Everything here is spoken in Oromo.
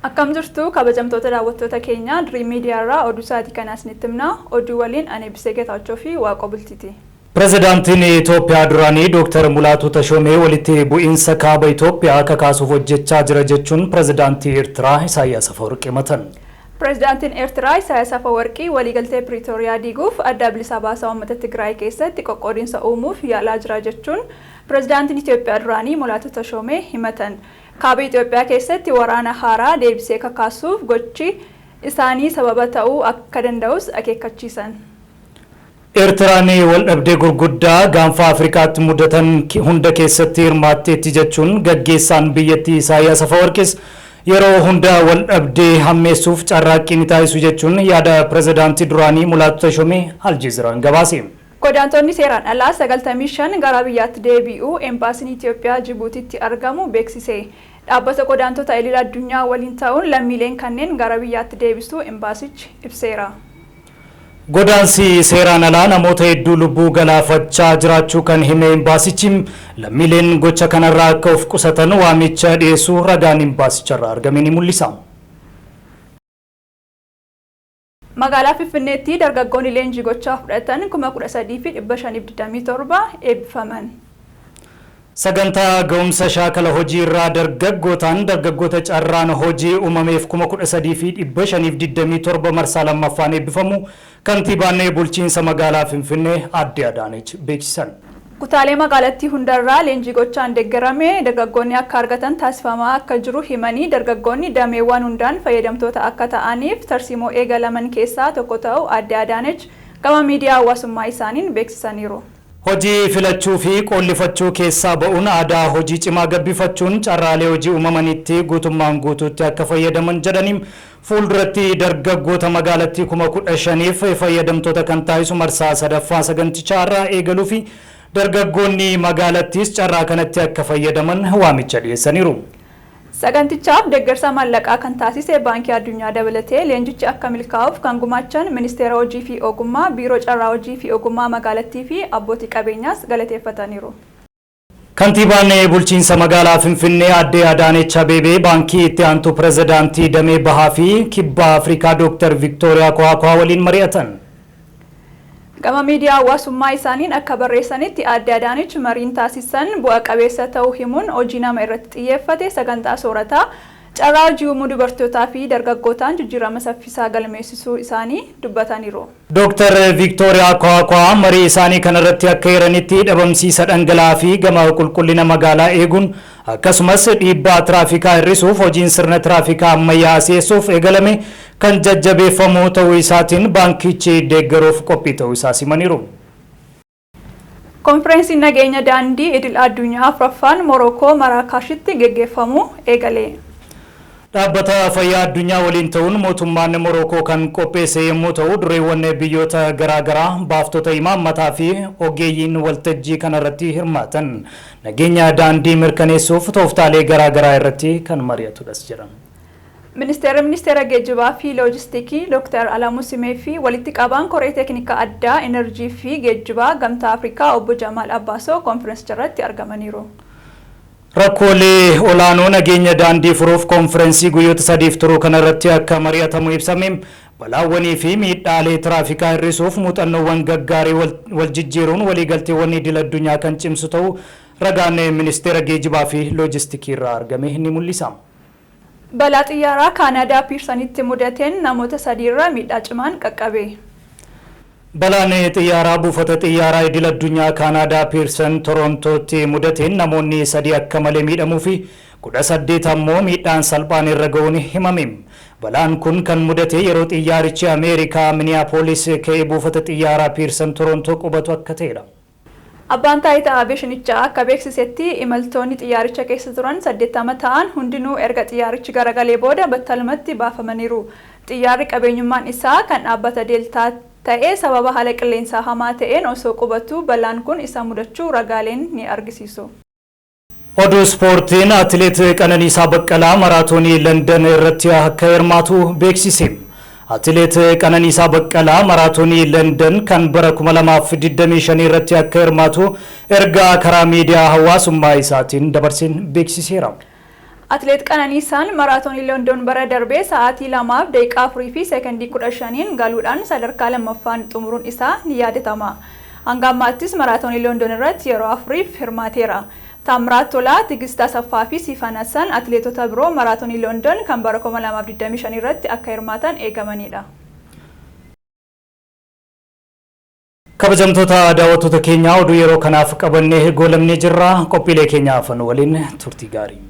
Akkam jirtu kabajamtoota daawwattoota keenya Dream Media irraa oduu sa'aatii kanaa isinitti himna. Oduu waliin ani Eebbisee Getaachoo fi Waaqoo Bultiiti. Pirezidaantiin Itoophiyaa duraanii Dooktar Mulaatuu Tashoomee walitti bu'iinsa kaaba Itoophiyaa kakaasuuf hojjechaa jira jechuun pirezidaantii Eertiraa Isaayyaas Afawarqii himatan. Pirezidaantiin Eertiraa Isaayyaas Afawarqii waliigaltee Piriitooriyaa diiguuf Adda Bilisa Baasaa Uummata Tigraay keessatti qoqqoodinsa uumuuf yaalaa jira jechuun pirezidaantiin Itoophiyaa duraanii Mulaatuu Tashoomee himatan. Kaaba Itoophiyaa keessatti waraana haaraa deebisee kakaasuuf gochi isaanii sababa ta'uu akka danda'us akeekkachiisan. Eertiraan waldhabdee gurguddaa gaanfa Afrikaatti mudatan hunda keessatti hirmaatteetti jechuun gaggeessaan biyyattii Isaayyaas Afawarqis yeroo hunda waldhabdee hammeessuuf carraaqqii ni taasisu jechuun yaada pirezidaantii duraanii Mulaatu Tashomee Aljeeziraan gabaase. Godaantonni seeraan alaa 95 gara biyyaatti deebi'uu Embaasiin Itoophiyaa Jibuutiitti argamu beeksise. Dhaabbata godaantota idil addunyaa waliin ta'uun lammiileen kanneen gara biyyaatti deebisuu embaasichi ibseera. Godaansi seeraan alaa namoota hedduu lubbuu galaafachaa jiraachuu kan hime embaasichi lammiileen gocha kanarraa akka of qusatan waamicha dhiyeessuu ragaan embaasicharraa argame ni mul'isa. Magaalaa Finfinneetti dargaggoonni leenjii gochaa fudhatan 13,527 eebbifaman. Sagantaa ga'umsa shaakala hojii irraa dargaggootaan dargaggoota carraan hojii uumameef 13,527 marsaa lammaffaan eebbifamu kantiibaan bulchiinsa magaalaa Finfinnee Aadde Adaanech beeksisan. Kutaalee magaalattii hundarraa leenjii gochaan deeggarame dargaggoonni akka argatan taasifamaa akka jiru himanii dargaggoonni dameewwan hundaan fayyadamtoota akka ta'aniif tarsiimoo eegalaman keessaa tokko ta'uu Aadde Adaanech gama miidiyaa hawaasummaa isaaniin beeksisaniiru. Hojii filachuu fi qoollifachuu keessaa ba'uun aadaa hojii cimaa gabbifachuun carraalee hojii uumamanitti guutummaan guutuutti akka fayyadaman jedhaniin fuulduratti dargaggoota magaalattii 15,000f fayyadamtoota kan taasisu marsaa sadaffaa sagantichaa irraa eegaluu fi dargaggoonni magaalattiis carraa kanatti akka fayyadaman waamicha dhiyeessaniiru. Sagantichaaf deeggarsa maallaqaa kan taasise Baankii Addunyaa dabalatee leenjichi akka milkaa'uuf kan gumaachan Ministeera Hojii fi Ogummaa, Biiroo Carraa Hojii fi Ogummaa magaalattii fi abbootii qabeenyaas galateeffataniiru. Kantiibaan bulchiinsa magaalaa Finfinnee Aadde Adaanech Abeebee baankii itti aantuu pirezidaantii damee bahaa fi kibba Afrikaa Dooktar Viktooriyaa Kohaakowaa waliin mari'atan. Gama miidiyaa hawaasummaa isaaniin akka barreessanitti Aadde Adaanech mariin taasisan bu'a qabeessa ta'uu himuun hojii nama irratti xiyyeeffate sagantaa soorataa carraa hojii uumuu dubartootaa fi dargaggootaan jijjiirama saffisaa galmeessisuu isaanii dubbataniiru. Dooktar Viktooriyaa Kohaakowaa marii isaanii kanarratti akka eeranitti dhabamsiisa dhangala'aa fi gama qulqullina magaalaa eeguun akkasumas dhiibbaa tiraafikaa hir'isuuf hojiin sirna tiraafikaa ammayyaa si'eessuuf eegalame kan jajjabeeffamu ta'uu isaatiin baankichi deeggaruuf qophii ta'uu isaa simaniiru. Konfireensiin nageenya daandii idil addunyaa afuraffaan Morookoo Maraakaashitti geggeeffamu eegale. Dhaabbata fayyaa addunyaa waliin ta'uun mootummaan Morookoo kan qopheesse yommuu ta'u dureewwan biyyoota garaagaraa baaftota imaammataa fi ogeeyyiin waltajjii kanarratti hirmaatan nageenya daandii mirkaneessuuf tooftaalee garaagaraa irratti kan mari'atudhas jedhan. Ministeerri Ministeera Geejjibaa fi Loojistiikii Dr. Alamuu Simee fi walitti qabaan koree teeknikaa addaa Enerjii fi Geejjibaa Gamtaa Afrikaa obbo Jamaal Abbaasoo konfirensicha irratti argamaniiru. Rakkoolee olaanoo nageenya daandii furuuf konfirensii guyyoota sadiif turuu kanarratti akka mari'atamu ibsame balaawwanii fi miidhaalee tiraafikaa hir'isuuf muuxannoowwan gaggaarii wal jijjiiruun waliigalteewwan idil addunyaa kan cimsu ta'uu ragaan ministeera geejjibaa fi loojistikii irraa argame ni mul'isa. Balaa xiyyaaraa Kaanaadaa Piirsanitti mudateen namoota sadiirra miidhaa cimaan qaqqabe. Balaan xiyyaaraa buufata xiyyaaraa idil addunyaa Kaanaadaa Piirsan Torontootti mudateen namoonni sadii akka malee miidhamuu fi 18 ammoo miidhaan salphaan irra ga'uun himame. Balaan kun kan mudate yeroo xiyyaarichi Ameerikaa Miniyaapolis ka'ee buufata xiyyaaraa Piirsan Torontoo qubatu akka ta'edha. Abbaan taayitaa aviyeeshinichaa akka beeksisetti imaltoonni xiyyaaricha keessa turan 80 ta'an hundinuu erga xiyyaarichi garagalee booda battalumatti baafamaniiru. Xiyyaarri qabeenyummaan isaa kan dhaabbata Deeltaa ta'ee sababa haala qilleensaa hamaa ta'een osoo qubatu balaan kun isa mudachuu ragaaleen ni argisiisu. Oduu ispoortiin atileet Qananiisaa Baqqalaa maraatoonii London irratti akka hirmaatu beeksise. Atileet Qananiisaa Baqqalaa maraatoonii London kan bara 2025 irratti akka hirmaatu ergaa karaa miidiyaa hawaasummaa isaatiin dabarseen beeksiseera. Atileet Qananiisaan maraatoonii London bara darbee sa'aatii 2:04 fi sekondii 15n galuudhaan sadarkaa lammaffaan xumuruun isaa ni yaadatama. Hanga ammaattis maraatoonii London irratti yeroo afuriif hirmaateera. Taamiraat Tolaa, Tigist Asaffaa fi Siifan Hassan atileetota biroo maraatoonii London kan bara 2025 irratti akka hirmaatan eegamanidha. Kabajamtoota daawwattoota keenyaa, oduu yeroo kanaaf qabannee goolabnee jirra. Qophiilee keenyaaf nu waliin turtii gaarii.